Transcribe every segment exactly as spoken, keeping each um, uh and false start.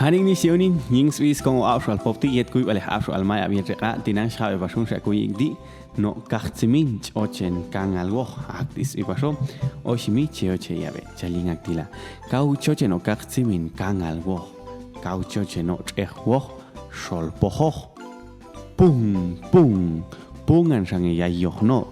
Aning ni si unin, nying sbi skong o a'u soal pop ti yet kui balik a'u soal mai abian reka, tinang syawe pasun syak kui di, no kak cimin, chochen kangal woh, aktis i paso, o simi che o che yabe, chalingak tila. Kau chochen no kak cimin kangal woh, kau chochen no cheh woh, sol pohoh. Pung, pung, pungan sange yayoh no.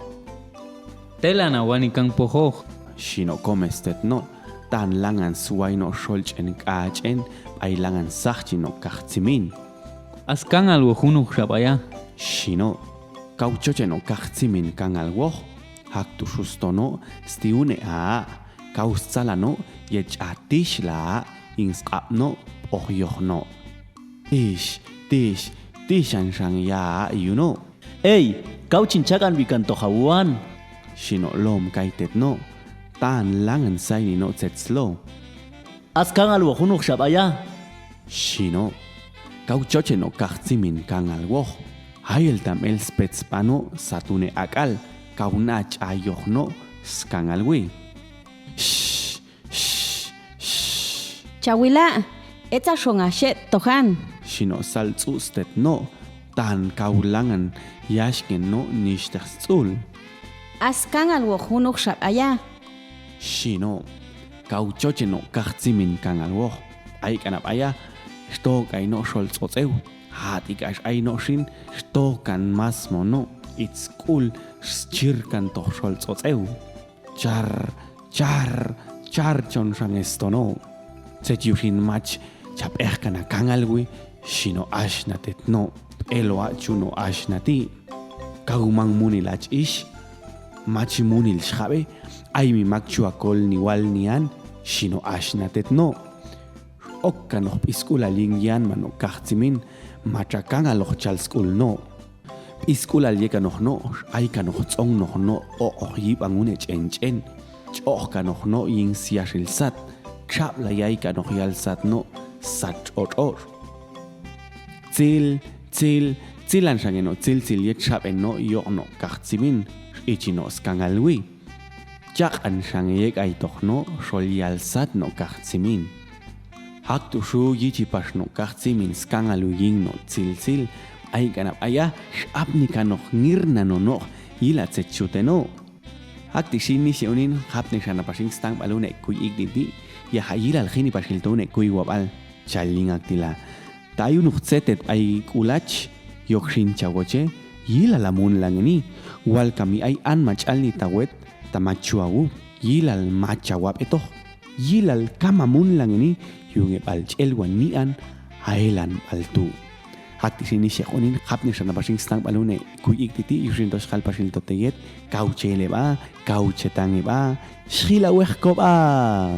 Tela na wani kang pohoh. Sino komes tet no, tan langan suwai no sol chen ka chen, pai langan sah chin no kak cimin. As kangal woh hunuk sap ayah. Sino, kau chochen no kak cimin kangal woh, hak tu susto no, stiune a, kau scala no, ye chatis la, ing skap no, poh yoh no. Tish, tish, tish ansang ya, you know. Ei, kau cincakan bikan toh hawuan. Sino lom kaitet no, tan langan sai ni no cets lo. As kangal woh hunuk sap ayah. Sino, kau chochen no kak cimin kangal woh. Hail tam el spets pano satune akal, kau na chayoh no skangal wi. Shh, shh, shh. Chawila, echa songa sye tohan. Sino sal tsu stet no, tan kau langan yasken no nishteh stsul. As kangal woh hunuk sap ayah. Sino, kau chochen no kak cimin kangal woh. Ai kanap ayah, sto kai no sol tsotseu. Hati kas ai no sin, sto kan mas mono, it's cool, schir kan toh sol tsotseu. Char, char, char chon sanges tono. Chet yusin mach, chap eh kana kangal wi, sino as natet no, elo a chuno as nati. Kau mang munil ach is, mach munil syabe, ai mi mak chua kol niwal nian, sino as natet no. Ok kanoh p'iskul a linggian mano kak cimin, macha kangal loh chal skul no. P'iskul a lie kanoh no, ai kanoh tsong noh no, o oh yi bangune chen chen. Choh kanoh no ying sia sil sat, chap layai kanoh yal sat no, sat o o. Cil, cil, cilan sange no cil cil ye chap en no yok no kak cimin, ichi no skangal wi. Chak an sange yek ai toh no, sol yal sat no kak cimin. Hak tu su yi cipas no kak cimin skangal wi ying no cil cil, ai kanap ayah, ap ni kanoh ngir nano no, yila cecute no. Hak ti sini si unin, hap ni sana pasing stang balu nek kui ik didi, ya ha yilal khini pasil tu nek kui wabal, chalingak tila. Tayu nuk cetet ai kulach, yok sin cawoche, yilal amun lang ini, wal kami ai an machal ni tawet, tamachuawu, yilal machawab etoh, yilal kamamun lang ini, yunge bal chel wan nian, ailan bal tu. Hak ti sini si unin, hap ni sana pasing stang balu nek kui ik titi, yusin tos hal pasil to teyet, kau cele ba, kau cetange ba, sila weh ko ba.